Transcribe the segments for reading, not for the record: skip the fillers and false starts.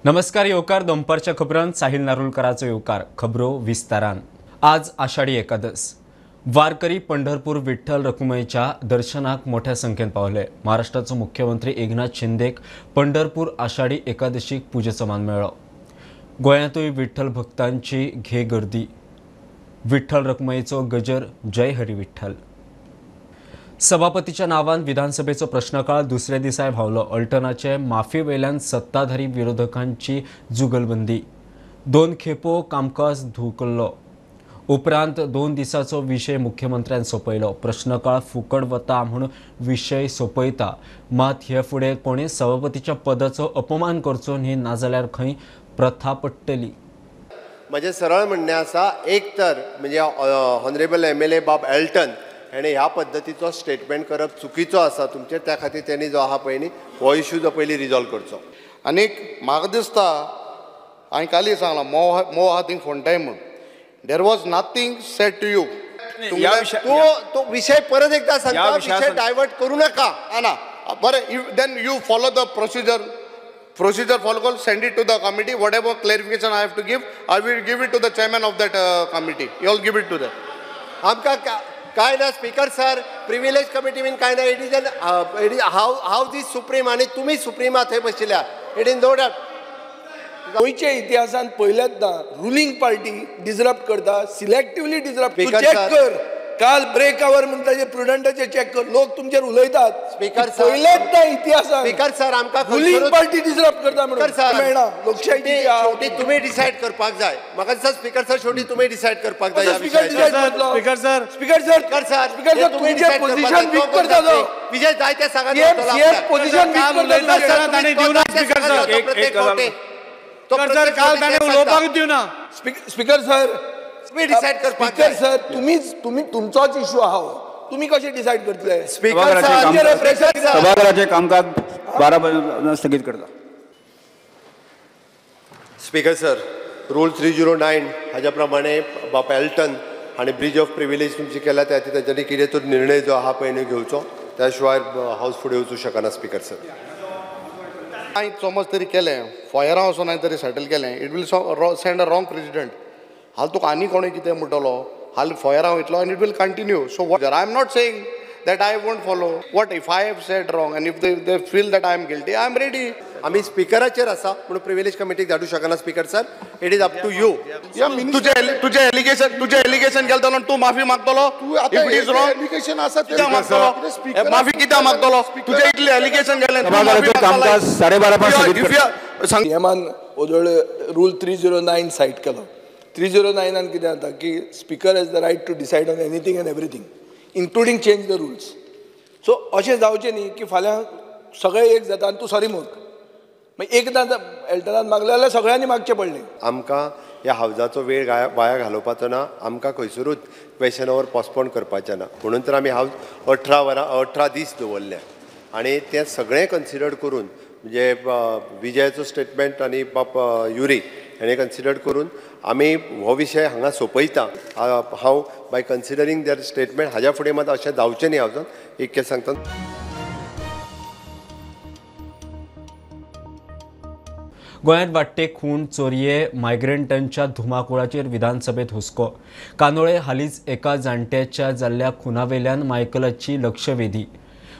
नमस्कार येवकार दनपारच्या खबरांत साहिल नारुलकराचो येवकार। खबरो विस्तारान। आज आषाढी एकादस। वारकरी पंढरपूर विठ्ठल रखुमाईच्या दर्शनाक मोठ्या संख्येन पावले। महाराष्ट्राचो मुख्यमंत्री एकनाथ शिंदेक पंढरपूर आषाढी एकादशीक पूजेचो मान मेळ्ळो। गोंयांतूय विठ्ठल भक्तांची घे गर्दी। विठ्ठल रखुमाईचो गजर जय हरी विठ्ठल। सभापतीच्या नावान विधानसभेचो प्रश्नकाळ दुसऱ्या दिसाय भावलो। अल्टनाचे माफी वेल्यान सत्ताधारी विरोधकांची जुगलबंदी। दोन खेपो कामकाज धुकल्लो। उपरांत 2 दिसाचो विशय मुख्यमंत्र्यान सोपयलो। प्रश्नकाळ फुकट वता म्हूण विशय सोपयता, मात हे फुडें कोणी सभापतीच्या पदाचो अपमान करचो न्ही, नाजाल्यार खंय प्रथा पडटली। म्हजें सरळ म्हणणें आसा, एक तर म्हणजे ऑनरेबल एमएलए बाब एल्टन हेणें ह्या पद्दतीचो स्टेटमेंट करप चुकीचो आसा तुमचेर, त्या खातीर तेणी जो आहा पळय न्ही हो इशू जो पयलीं रिजॉल्व करचो। आनीक म्हाका दिसता हांवें काली सांगलां मोव मोव आहा थिंग फोंटाय म्हूण, there was nothing said to you. तो विशय परत एकदा सांगता, विशय डायवर्ट करू नका। ना बरें, then you follow the procedure. Procedure follow करून send it to the committee. Whatever clarification I have to give, I will give it to the chairman of that committee. You all give it to the आमकां काय ना speaker sir, privilege committee बीन काय ना। It is an it is how how this supreme आनी तुमी सुप्रीमा थंय बशिल्ल्या, it is no doubt. गोंयच्या इतिहासांत पयल्याच रुलिंग पार्टी डिजरप्ट करता, सिलेक्टिवली डिजरप्ट। चेक कर, काल ब्रेक our म्हणटा ताजे प्रुडंटाचे चेक कर, लोक तुमचेर उलयतात। स्पीकर पयल्याच इतिहासांत स्पीकर सर आमकां रुलिंग पार्टी डिजरप्ट करता म्हणून मेळना। लोकशाही शेवटी तुमी डिसायड करपाक जाय। म्हाका दिसता स्पीकर सर शेवटी तुमी डिसायड करपाक जाय। Speaker sir, speaker sir, speaker sir, speaker sir, तुमचें पोझिशन वीक करता तो विजय जाय ते सांगा, पोझिशन वीक करता। स्पीकर सर काल ताणें उलोवपाक दिवना। स्पीकर सर डिसायड करपाक स्पीकर सर तुम्हीच तुम्ही तुमचोच इशू आहा, तुम्ही कशें डिसायड करतले? स्पीकर सर सभागृहाचे कामकाज 12 स्थगीत करता। स्पीकर सर, रूल 309 हाज्या प्रमाणे बाप एल्टन हाणें ब्रीज ऑफ प्रिविलेज तुमची केल्या, त्या खातीर तांच्यांनी कितें तो निर्णय जो आहा पळय न्ही घेवचो, त्या शिवाय हावस फुडें वचूं शकना। स्पीकर सर हांवें समज तरी केलें, फोयरां वचून हांवें तरी सेटल केलें, it will send a wrong president. हाल तुका आनी कोणूय कितें म्हणटलो, हाल फोयरां वयतलो आनी it will continue. So what I am not saying that I won't follow. What if I have said wrong and if they feel that I am guilty, I am ready. आमी स्पीकराचेर आसा म्हणून प्रिविलेज कमिटीक धाडूं शकना। Speaker sir, it is up to you. तुजें allegation, तुजें allegation केलें जाल्यार तूं माफी मागतलो? If it is wrong allegation आसा कित्याक मागतलो? माफी कित्याक मागतलो? तुजें इतलें एलिगेशन केलें, कामकाज 12:30 स्थगीत करता। सीएमान ओदोळ रूल 309 सायट केलो। 309 कितें जाता की speaker has the right to decide on anything and everything, including change the rules. So अशें जावचें न्ही की फाल्यां सगळें एक जाता आनी तूं सॉरी म्हण। मागीर एकदां एल्टनान मागलें जाल्यार सगळ्यांनी मागचें पडलें। आमकां ह्या हावजाचो वेळ वाया घालोवपाचो ना, आमकां खंयसरूच क्वेशन our postpone करपाचें ना, म्हणून तर आमी हावज 18 दीस दवरले आनी तें सगळें कन्सिडर करून म्हणजे विजयाचो स्टेटमेंट आनी बाप युरी हेणें कन्सिडर करून आमी हो विशय हांगा सोंपयता। हांव बाय कन्सिडरींग there statement हाज्या फुडें मात अशें जावचें न्ही हावजान इतकें सांगता। गोंयांत वाडटे खून, चोरये, मायग्रंटांच्या धुमाकुळाचेर विधानसभेत हुस्को। कांदोळे हालींच एका जाणट्याच्या जाल्ल्या खुनावेल्यान मायकलाची लक्षवेधी।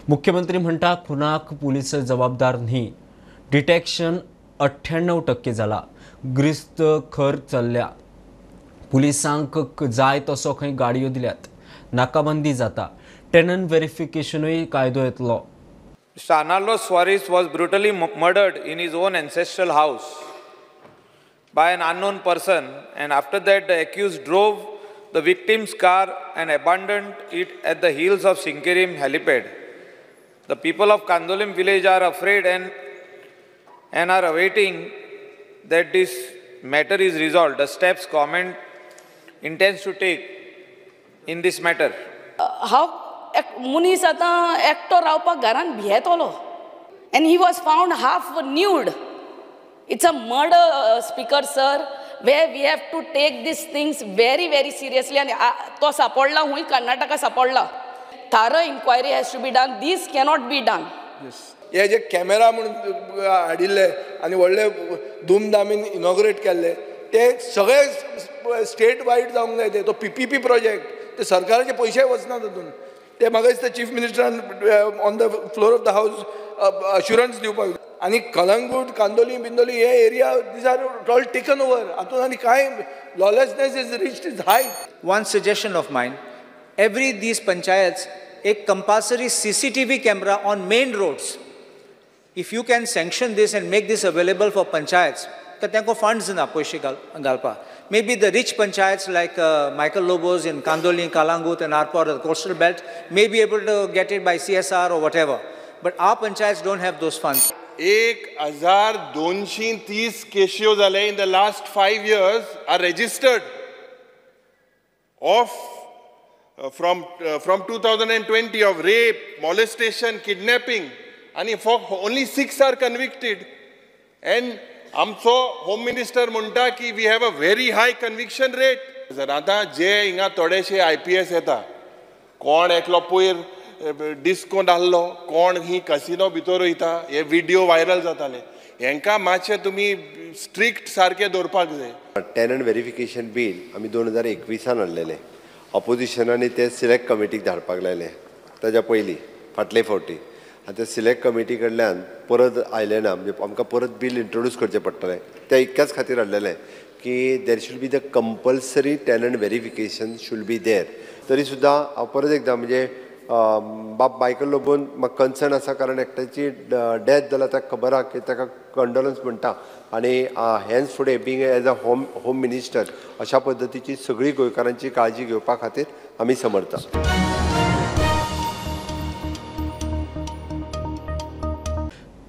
मुख्यमंत्री म्हणटा खुनाक पुलीस जबाबदार न्ही, डिटेक्शन 98% जाला, ग्रिस्त खर चल्ल्या, पुलिसांक जाय तसो खंय गाडयो दिल्यात, नाकाबंदी जाता, टेनंट व्हेरिफिकेशनूय कायदो येतलो। Mr. Arnaldo Soares was brutally murdered in his own ancestral house by an unknown person, and after that the accused drove the victim's car and abandoned it at the heels of Sinquerim helipad. The people of Candolim village are afraid and are awaiting that this matter is resolved. The steps government intends to take in this matter. How मनीस आतां एकटो रावपाक घरान भियेतलो, and he was found half nude. It's a murder, speaker sir, where we have to take these things very very seriously. आनी तो सापडला हुंय, कर्नाटका सापडला। Thorough inquiry has to be done. This cannot be done. हे जे camera म्हणून हाडिल्ले आनी व्हडले धुमधामीन inaugurate केल्ले ते सगळे स्टेट वायड जावंक जाय. ते तो PPP project, ते सरकाराचे पयशे वचना तातूंत. ते म्हाका दिसता chief मिनिस्टरान on the floor of the house assurance दिवपाक. आनी कलंगूट, कांदोली बिंदोली हे area these are all taken over. हातूंत आनी कांय lawlessness is reached its height. One suggestion of mine, every these panchayats a compulsory CCTV camera on main roads. If you can sanction this and make this available for panchayats, तर तांकां funds ना पयशे घालपाक. Maybe the rich panchayats like Michael Lobo's in Candolim, Calangute and Arpora, the coastal belt, may be able to get it by CSR or whatever. But our panchayats don't have those funds. 1230 केश्यो जाले in the last 5 years are registered of from 2020 of rape, molestation, kidnapping, and for only 6 are convicted. And आमचो home minister म्हणटा की we have a very high conviction rate. आतां जे हिंगा थोडेशे IPS येता, कोण एकलो पयर डिस्कोंत आहलो, कोण ही कसिनो भितर वयता, हे व्हिडिओ व्हायरल जाताले. हेंकां मातशें तुमी स्ट्रिक्ट सारकें दवरपाक जाय. टेनंट वेरिफिकेशन बील आमी 2021 हाडलेलें. ऑपोजिशनांनी ते सिलेक्ट कमिटीक धाडपाक लायलें ताज्या पयलीं फाटले फावटी. आनी ते सिलेक्ट कमिटी कडल्यान परत आयलें ना, म्हणजे आमकां परत बील इंट्रोड्यूस करचें पडटलें. त्या इतक्याच खातीर हाडलेलें की there should be the compulsory tenant verification should be there. तरी सुद्दां हांव परत एकदां म्हणजे बाब मायकल लोबोन म्हाका कन्सर्न आसा, कारण एकट्याची डेथ जाल्या ताका खबर आहा की ताका कंडोलन्स म्हणटा. आनी हेन्स फुडें being as a home minister अशा पद्दतीची सगळी गोंयकारांची काळजी घेवपा खातीर आमी समर्था.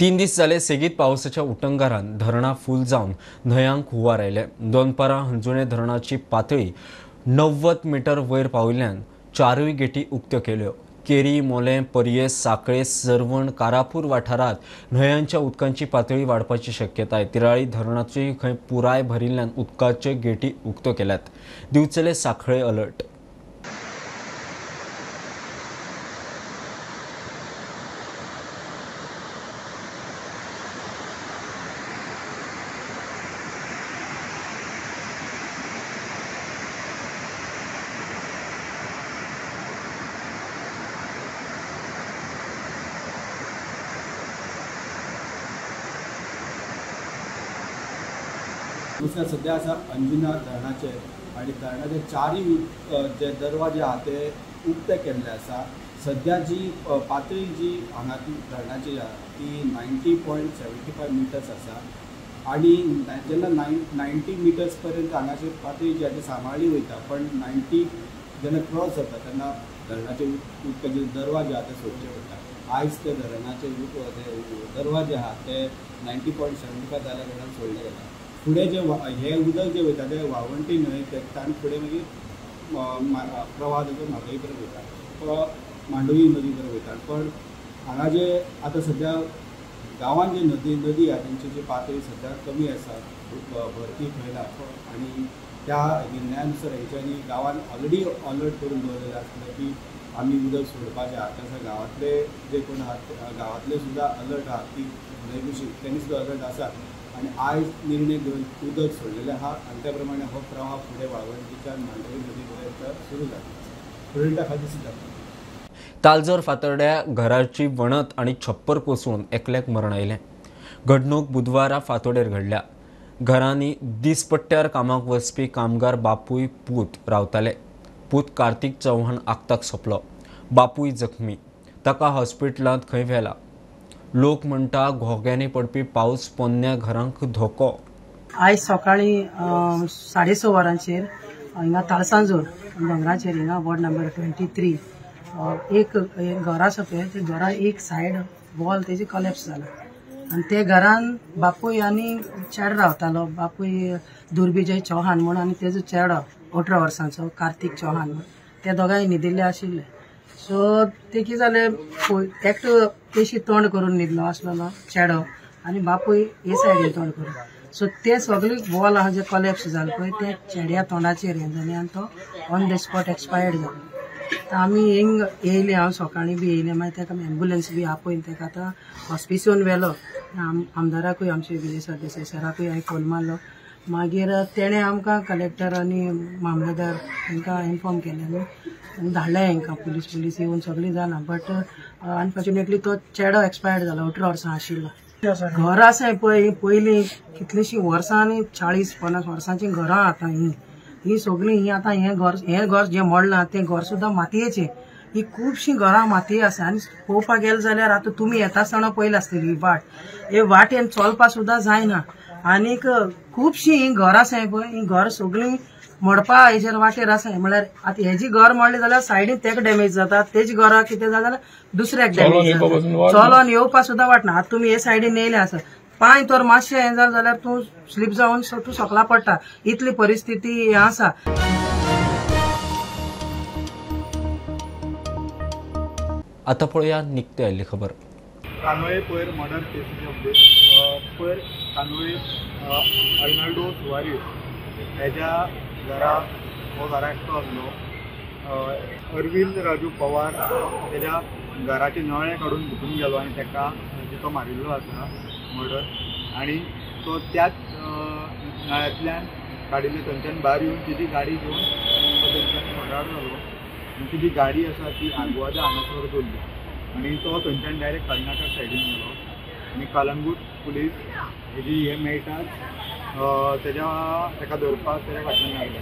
3 दीस जाले सेगीत पावसाच्या उटंगारान धरणां फूल जावन न्हंयांक हुंवार आयले. दनपारां हंजुणे धरणाची पातळी 90 मिटर वयर पाविल्ल्यान 4 गेटी उक्त्यो केल्यो. केरी, मोलें, पर्ये, साकळे, सर्वण, कारापूर वाठारांत न्हंयांच्या उदकांची पातळी वाडपाची शक्यताय. तिराळी धरणाची खंय पुराय भरिल्ल्यान उदकाच्यो गेटी उक्त्यो केल्यात. दिवचले साखळे अलर्ट. दुसरें सद्या आसा अंजुना धरणाचेर आनी धरणाचे चारय जे दरवाजे आहा ते उक्ते केल्ले आसा. सद्या जी पातळी जी हांगा धरणाची आहा ती 90.75 मिटर्स आसा आनी जेन्ना 90 मिटर्स पर्यंत हांगाची पातळी जी आहा ती सांबाळ्ळी वयता, पण 90 जेन्ना क्रॉस जाता तेन्ना धरणाचे उदकाचे दरवाजे आहा ते सोडचे पडटा. आयज ते धरणाचे दरवाजे आहा ते 90.75 जाल्या कारणान सोडले गेला. फुडें जे हें उदक जें वयता तें वाळवंटी न्हंय तेकता आनी फुडें मागीर प्रवाह ताचो म्हादय पर्यंत वयता, मांडवी नदी पर्यंत वयता. पण हांगा जे आतां सद्या गांवांत जे नदी आहा तेंची जी पातळी सद्या कमी आसा, भरती खंय ना आनी त्या निर्णयानुसार हेंच्यांनी गांवांत ऑलरेडी अलर्ट करून दवरलेलें आसलें की आमी उदक सोडपाचें आहा. तशें गांवांतले जे कोण आहात गांवांतले सुद्दां अलर्ट आहात की न्हंय कुशीक तेणी सुद्दां अलर्ट आसा आनी आयज निर्णय घेवन उदक सोडलेलें आहा आनी त्या प्रमाणे हो प्रवाह फुडें वाळवंटीच्यान मांडवी नदी पर्यंत सुरू जाता. प्रेरिता खातीर सुद्दां तालजर फातर्ड्या घराची वणत आनी छप्पर कोसळून एकल्याक मरण आयलें. घडणूक बुधवारा फातोडेर घडल्या. घरांनी दिसपट्ट्यार कामाक वचपी कामगार बापूय पूत रावताले. पूत कार्तिक चौहान आक्ताक सोंपलो. बापूय जखमी, ताका हॉस्पिटलांत खंय व्हेला. लोक म्हणटा घोग्यांनी पडपी पावस पोन्न्या घरांक धोको. आयज सकाळी 6:30 वरांचेर हिंगा ताळसांजोर दोंगराचेर हिंगा वॉर्ड नंबर 23 एक घर आसा पळय, ते घरा एक सायड वॉल तेजी कॉलेप्स जाला आनी ते घरान बापूय आनी चेडो रावतालो. बापूय दुर्बिजय चौहान म्हूण आनी तेजो चेडो 18 वर्सांचो कार्तिक चौहान म्हूण, ते दोगांय न्हिदिल्ले आशिल्ले. सो ते कितें जालें, एकटो तेशी तोंड करून न्हिदलो आसलेलो चेडो आनी बापूय हे सायडीन तोंड करून. सो ते सगळे वॉल आहा जे कॉलेप्स जालें पळय ते चेड्या तोंडाचेर हें जालें आनी तो ऑन the spot expired जालो. तर आमी हिंग येयले, हांव सकाळीं बी येयले, मागीर ताका एम्बुलन्स बी आपयन ताका आतां हॉस्पिसियोन व्हेलो. आमदाराकूय आमचे विजय सरदेसाय सराकूय हांवें फोन मारलो. मागीर तेणें आमकां कलेक्टर आनी मामलेदार तांकां इन्फॉर्म केलें आनी धाडलें हांकां. पुलीस येवन सगळीं जालां, बट अनफॉर्च्युनेटली तो चेडो एक्सपायर्ड जाला, 18 वर्सां आशिल्लो. घर आसा पळय, पयलीं कितलींशीं वर्सां आनी 40-50 वर्सांचीं घरां आतां ही सगळीं ही आतां हें घर जें मोडलां तें घर सुद्दां मातयेचें. ही खुबशीं घरां मातये आसा आनी पळोवपाक गेले जाल्यार आतां तुमी येता आसतना पळयला आसतली ही वाट, हे वाटेन चलपा सुद्दां जायना. आनीक खुबशीं हीं घरां आसा पळय, हीं घर सगळीं मोडपा हेजेर वाटेर आसा. म्हळ्यार आतां हेजी घर मोडली जाल्यार सायडीन तेका डॅमेज जाता, तेजी घरां कितें जाता जाल्यार दुसऱ्याक डॅमेज जाता, चलोन येवपा सुद्दां वाटना. आतां तुमी हे सायडीन येयले आसा, पांय तर मातशें हें जालें जाल्यार तूं स्लीप जावन तूं सकला पडटा, इतली परिस्थिती हें आसा. आतां पळोवया निकती आयिल्ली खबर. कानोळे पयर मर्डर केसीचे अपडेट. पयर कानोळे अर्नाल्डो सुवारीस हेज्या घरा हो घरा एकटो आसलो. अरविंद राजू पवार तेज्या घराचे नळे काडून भितून गेलो आनी ताका जितो मारिल्लो आसा मर्डर. आनी तो त्याच नळ्यांतल्यान काडिल्ले थंयच्यान भायर येवन तेजी गाडी घेवन तो थंयच्यान फरार जालो. आनी तेजी गाडी आसा ती आगवादा हांगासर दवरली आनी तो थंयच्यान डायरेक्ट कर्नाटक सायडीन गेलो. आनी कलंगूट पुलीस हेजी हे मेळटाच तेज्या ताका धरपाक तेज्या फाटल्यान लागले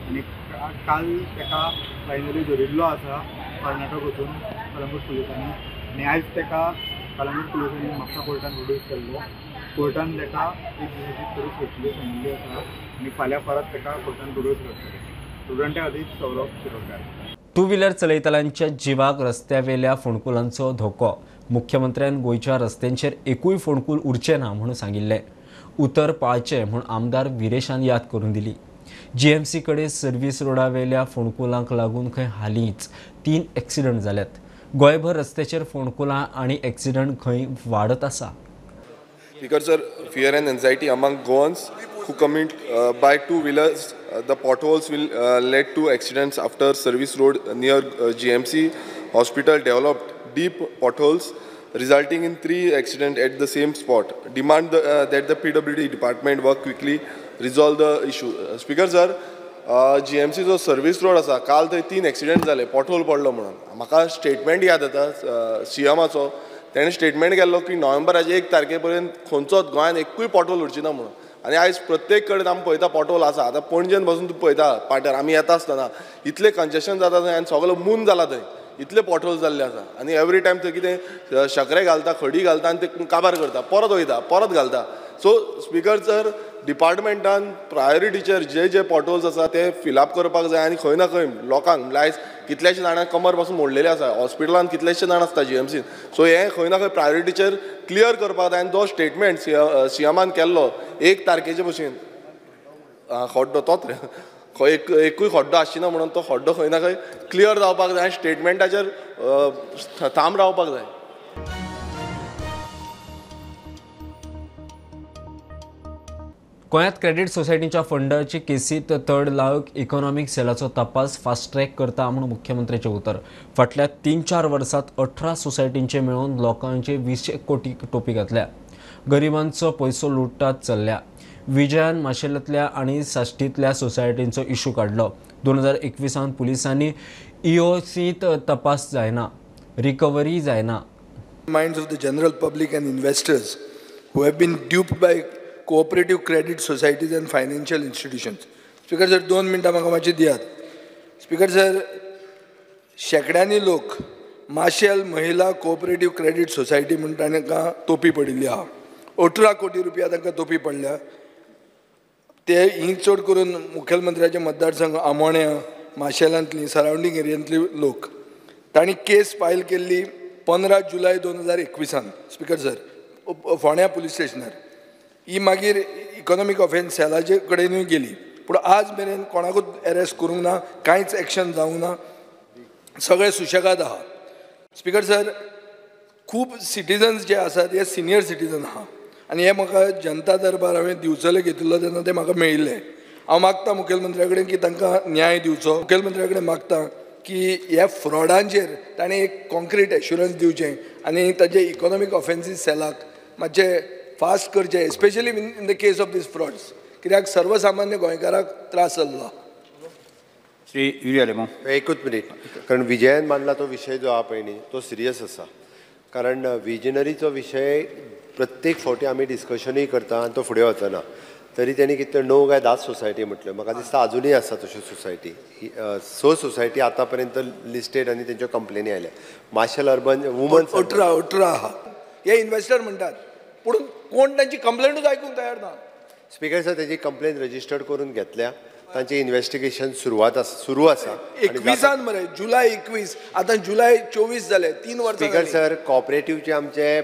आनी काल ताका फायनली धरिल्लो आसा कर्नाटक वचून कलंगूट पुलिसांनी. आनी आयज ताका कलंगूट पुलिसांनी म्हापसा कोर्टान प्रोड्यूस केल्लो. कोर्टान ताका एक दिसाची पुलीस कस्टडी सांगिल्ली आसा आनी फाल्यां परत ताका कोर्टान प्रोड्यूस करतले. स्टुडंटा खातीर सौरभ शिरोडकार. टू व्हिलर चलयतल्यांच्या जिवाक रस्त्यावेल्या फोंडकुलांचो धोको. मुख्यमंत्र्यान गोंयच्या रस्त्यांचेर एकूय फोंडकूल उरचें ना म्हणून सांगिल्लें. उतर पाळचें म्हूण आमदार विरेशान याद करून दिली. जीएमसी कडेन सर्व्हिस रोडावेल्या फोंडकुलांक लागून खंय हालींच 3 एक्सिडंट जाल्यात. गोंयभर रस्त्याचेर फोंडकुलां आनी एक्सिडंट खंय वाडत आसा. Speaker sir, fear and anxiety among Goans who commute by two-wheelers, the potholes will lead to accidents after service road near GMC hospital developed deep potholes, resulting in 3 accidents at the same spot. Demand that the PWD department work quickly, resolve the issue. Speaker sir, GMC जो service road आसा, काल थंय 3 accident जाले, pothole पडलो म्हणून. म्हाका statement याद येता सीएमाचो, तेणें स्टेटमेंट केल्लो की नोव्हेंबराचे 1 तारखे पर्यंत खंयचोच गोंयांत एकूय पॉटहोल उरची ना म्हणून. आनी आयज प्रत्येक कडेन आमी पळयता पॉटहोल आसा. आतां पणजेन बसून तूं पळयता पाट्यार आमी येता आसतना इतलें कंजेशन जाता थंय आनी सगलो मून जाला थंय, इतले पॉटहोल जाल्ले आसा. आनी एवरी टायम थंय कितें शकरे घालता, खडी घालता आनी ते काबार करता, परत वयता, परत घालता. सो स्पीकर सर, डिपार्टमेंटान प्रायोरिटीचेर जे जे पॉटहोल्स आसा ते फिलअप करपाक जाय. आनी खंय ना खंय लोकांक म्हणल्यार आयज कितल्याशे जाणांक कमर पासून मोडलेले आसा, हॉस्पिटलान कितलेशे जाण आसता जीएमसीन. सो हें खंय ना खंय प्रायोरिटीचेर क्लियर करपाक जाय. आनी तो स्टेटमेंट सीएमान केल्लो 1 तारखेचे भशेन खड्डो तोच रे, एकूय खड्डो आसची ना म्हणून तो खड्डो खंय ना खंय क्लियर जावपाक जाय आनी स्टेटमेंटाचेर थांब रावपाक जाय. गोंयांत क्रेडीट सोसायटीच्या फंडाची केसीत तड लावक इकॉनॉमीक सेलाचो तपास फास्ट ट्रॅक करता म्हूण मुख्यमंत्र्याचें उतर. फाटल्या 3-4 वर्सांत 18 सोसायटींचे मेळून लोकांचे 20 कोटी टोपी घातल्या. गरिबांचो पयसो लुटतात चल्ल्या. विजयान माशेलांतल्या आनी साश्टींतल्या सोसायटींचो इशू काडलो. 2021 पुलिसांनी ईओसीत तपास जायना, रिकव्हरी जायना. Minds of the general public and investors who have been duped by cooperative credit societies and financial institutions. Speaker sir, 2 मिनटां म्हाका मातशी दियात. स्पीकर सर, शेंकड्यांनी लोक माशेल महिला कोऑपरेटिव्ह क्रेडीट सोसायटी म्हूण तांकां तोपी पडिल्ली आहा. 18 कोटी रुपया तांकां तोपी पडल्या. ते ही चड करून मुखेलमंत्र्याचे मतदारसंघ आमोण्या, माशेलांतली, सरावंडींग एरियांतली लोक. तांणी केस फायल केल्ली 15 जुलय 2021 स्पीकर सर, फोंड्या पुलीस स्टेशनार. ही मागीर इकॉनॉमीक ऑफेन्स सेलाचे कडेनूय गेली, पूण आज मेरेन कोणाकूच एरेस्ट करूंक ना, कांयच एक्शन जावंक ना, सगळे सुशेगाद आहा. स्पीकर सर, खूब सिटीजन्स जे आसात हे सिनियर सिटीजन आहा आनी हे म्हाका जनता दरबार हांवें दिवचले घेतिल्लो तेन्ना ते म्हाका मेळिल्ले. हांव मागता मुखेलमंत्र्या कडेन की तांकां न्याय दिवचो. मुखेलमंत्र्या कडेन मागता की ह्या फ्रॉडांचेर ताणें एक कॉन्क्रीट एश्युरन्स दिवचें आनी ताजे इकॉनॉमीक ऑफेन्सीस सेलाक मातशें फास्ट करचें, especially in the case of these frauds, कित्याक सर्वसामान्य गोंयकाराक त्रास जाल्लो. श्री युरी आलेमांव. एकूच मिनीट, कारण विजयान मांडला तो विशय जो आहा पळय न्ही तो सिरियस आसा, कारण विजनरीचो विशय प्रत्येक फावटी आमी डिस्कशनूय करता आनी तो फुडें वचना. तरी तेणी कितले 9 काय 10 सोसायटी म्हटल्यो, म्हाका दिसता आजुनूय आसा तश्यो सोसायटी. 6 सोसायटी आतां पर्यंत लिस्टेड आनी तेंच्यो कंप्लेनी आयल्या. मार्शल अर्बन वुमन 18 आहा हे इन्वेस्टर म्हणटात, पूण कोण तांची कंप्लेंटूच आयकूंक तयार ना. स्पीकर सर, तेजी कंप्लेन रजिस्टर्ड करून घेतल्या, तांचें इन्वेस्टिगेशन सुरू आसा. 21 मरे, जुलय 21, आतां जुलय 24 जाले, 3 वर्सां. स्पीकर सर, कॉपरेटिवचे आमचे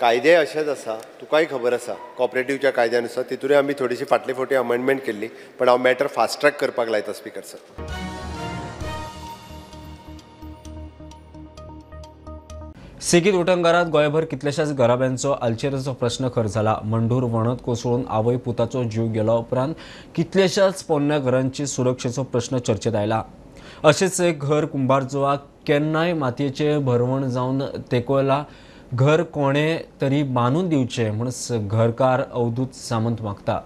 कायदे अशेच आसा, तुकाय खबर आसा. कॉपरेटिवच्या कायद्यानुसार तितूनय आमी थोडीशी फाटले फावटी अमेंडमेंट केल्ली, पण हांव मॅटर फास्ट ट्रॅक करपाक लायता स्पीकर सर. सेगीत उटंगारात गोंयभर कितल्याशाच घराब्यांचो आलचेराचो प्रश्न खर जाला. मंडूर वणत कोसळून आवय पुताचो जीव गेलो उपरांत कितल्याशाच पोन्न्या घरांची सुरक्षेचो प्रश्न चर्चेत आयला. अशेंच एक घर कुंभारजुवा केन्नाय मातयेचे भरवण जावन तेकोयला घर कोणे तरी बांदून दिवचें म्हूण घरकार अवधूत सामंत मागता.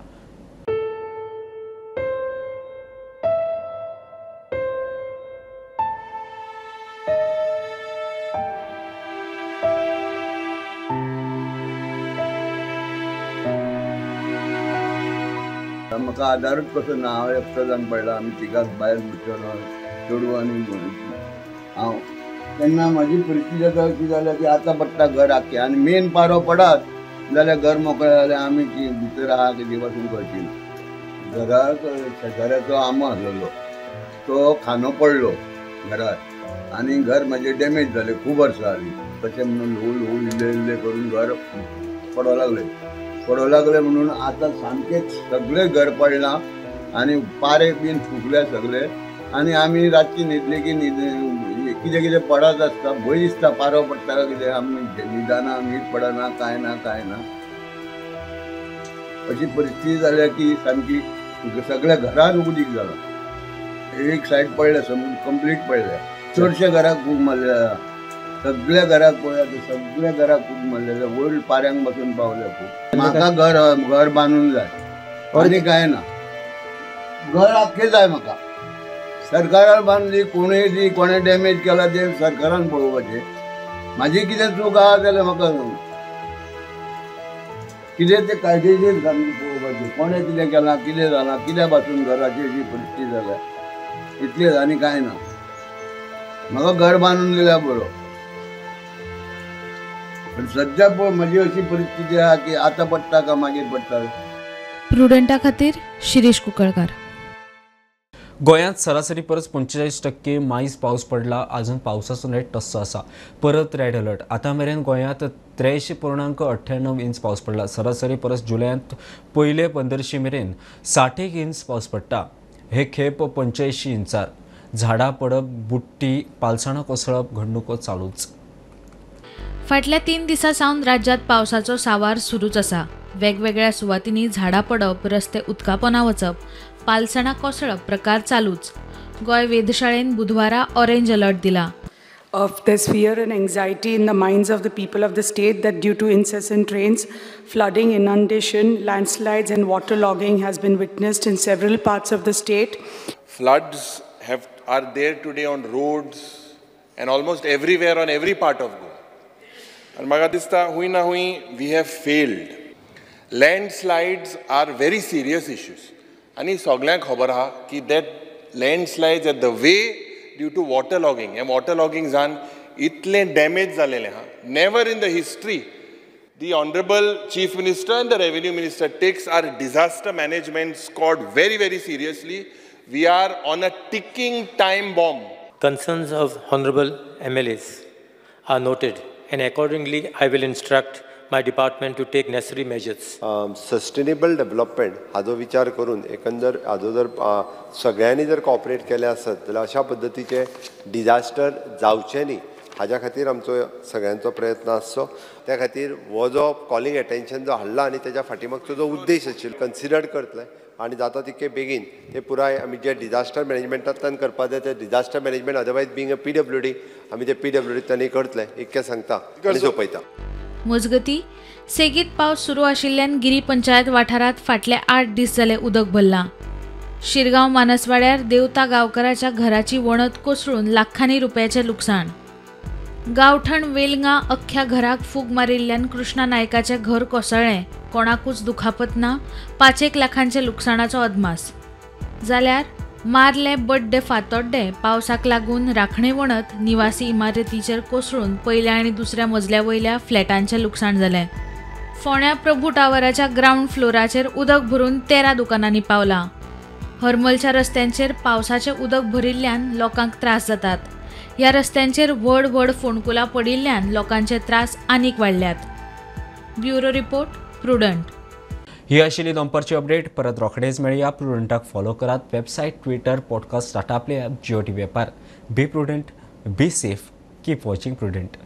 म्हाका आदारूच कसो ना, हांव एकटो जावन पडला. आमी तिगाच बायल चेडूं आनी हांव. तेन्ना म्हाजी परिस्थिती आतां अशी जाल्या की आतां पडटा घर आख्खें आनी मेन पारो पडात जाल्यार घर मोकळें जाल्यार आमी भितर आहा कितें पासून कळची ना. घराक शेजाऱ्याचो आंबो आसलेलो तो खांदो पडलो घरार आनी घर म्हाजें डॅमेज जालें. खूब वर्सां जालीं तशें म्हणून ल्हवू ल्हवू इल्लें इल्लें करून घर पडोंक लागलें. पडोंक लागले म्हणून आतां सामकें सगळें घर पडलां आनी पारे बीन फुगले सगळे आनी आमी रातची न्हिदली की कितें कितें पडत आसता, भंय दिसता पारो पडटा काय कितें. आमी न्हिदना, न्हीद पडना, कांय ना कांय ना. अशी परिस्थिती जाल्या की सामकी सगळ्या घरान उदीक जालां. एक सायड पडल्या, कंप्लीट पडल्या. चडशे घराक खूब मारलें, सगळ्या घराक पळयात, सगळ्या घराक खूब मारलेले, वयर पाऱ्यांक बसून पावले खूब. म्हाका घर घर बांदून जाय आनी कांय ना. घर आख्खें जाय म्हाका. सरकारान बांदली, कोणूय दी, कोणें डॅमेज केला तें सरकारान पळोवपाचें. म्हाजी कितें चूक आहा जाल्यार म्हाका कितें तें कायदेशीर सामकें पळोवपाचें. कोणें कितें केलां, कितें जालां, कित्या पासून घराची अशी परिस्थिती जाल्या, इतलेंच आनी कांय ना. म्हाका घर बांदून दिल्यार बरो. पण सध्या पळय म्हजी अशी परिस्थिती आहा की आतां पडटा काय मागीर पडटा. प्रुडंटा खातीर शिरीष कुंकळकार. गोंयांत सरासरी परस 45% मायज पावस पडला. अजून पावसाचो नेट तस्सो आसा. परत रेड अलर्ट. आतां मेरेन गोंयांत 83.98 इंच पावस पडला. सरासरी परस जुलयांत पयले 15 मेरेन 60 इंच पावस पडटा. हे खेप 85 इंचार. झाडां पडप, बुट्टी, पालसणां कोसळप घडणुको चालूच. फाटल्या 3 दिसां सावन राज्यांत पावसाचो सावार सुरूच आसा. वेगवेगळ्या सुवातींनी झाडां पडप, रस्ते उदकापोना वचप, पालसणां कोसळप प्रकार चालूच. गोंय वेधशाळेन बुधवारा ऑरेंज अलर्ट दिला. Of there's fear and anxiety in the minds of the people of the state that due to incessant rains, flooding, inundation, landslides and waterlogging has been witnessed in several parts of the state. Floods are there today on roads and almost everywhere on every part of Goa. And म्हाका दिसता हुंय ना हुंय we have failed. Landslides are very serious issues. आनी सगल्यांक खबर आहा की that landslides at the way due to water logging. हें water लॉगींग जावन इतलें डॅमेज जालेलें आहा. Never in the history the honourable chief minister and the revenue minister takes our disaster management squad very very seriously. We are on a ticking time bomb. Concerns of honourable MLAs are noted and accordingly I will instruct my department to take necessary measures. Sustainable development हाजो विचार करून एकंदर हाजो जर सगळ्यांनी जर cooperate केलें आसत जाल्यार अशा पद्दतीचे डिजास्टर जावचे न्ही हाज्या खातीर आमचो सगळ्यांचो प्रयत्न आसचो. त्या खातीर हो जो कॉलिंग एटेन्शन जो हाडला आनी तेज्या फाटीमागचो जो उद्देश आशिल्लो कन्सिडर करतले आनी जाता तितके बेगीन ते पुराय आमी जे डिजास्टर मॅनेजमेंटांतल्यान करपाक जाय ते disaster management otherwise being a PWD आमी ते पीडब्ल्यूडींतल्यानूय करतले इतकें सांगता आनी सोंपयता. मजगती सेगीत पावस सुरू आशिल्ल्यान गिरी पंचायत वाठारांत फाटले 8 दीस जाले उदक भरलां. शिरगांव मानसवाड्यार देवता गांवकराच्या घराची वणत कोसळून लाखांनी रुपयाचें लुकसाण. गांवठण वेलंगा अख्ख्या घराक फूग मारिल्ल्यान कृष्णा नायकाचें घर कोसळ्ळें. कोणाकूच दुखापत ना. 5-1 लाखांच्या लुकसाणाचो अदमास. जाल्यार मारले बड्डे फातोड्डे पावसाक लागून राखणे वणत निवासी इमारतीचेर कोसळून पयल्या आनी दुसऱ्या मजल्या वयल्या फ्लॅटांचें लुकसाण जालें. फोंड्या प्रभू टावराच्या ग्रावंड फ्लोराचेर उदक भरून 13 दुकानांनी पावलां. हरमलच्या रस्त्यांचेर पावसाचें उदक भरिल्ल्यान लोकांक त्रास जातात. ह्या रस्त्यांचेर व्हड व्हड फोंडकुलां पडिल्ल्यान लोकांचे त्रास आनीक वाडल्यात. Bureau report, Prudent. ही आशिल्ली दनपारची अपडेट. परत रोखडेच मेळया. प्रुडंटाक फॉलो करात. Website, Twitter, podcast, Tata Play app, Jio TV ॲपार. Be prudent, be safe, keep watching Prudent.